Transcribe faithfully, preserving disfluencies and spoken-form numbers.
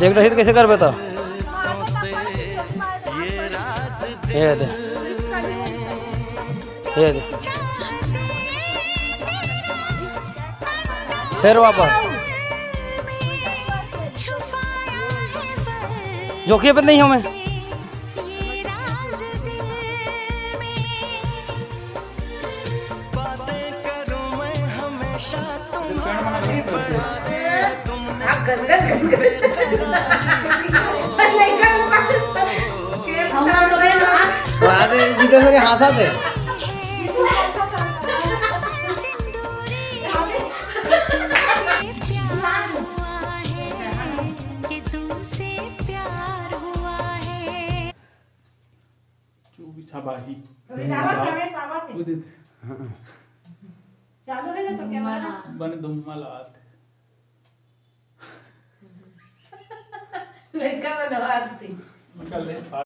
देख रही तो कैसे कर बेटा। ये दे, ये दे। फिर वापस। जोखिए पे नहीं हूँ मैं। चालू है ना तो कैमरा? बने धुम्मा लात। लड़का बनवा देती।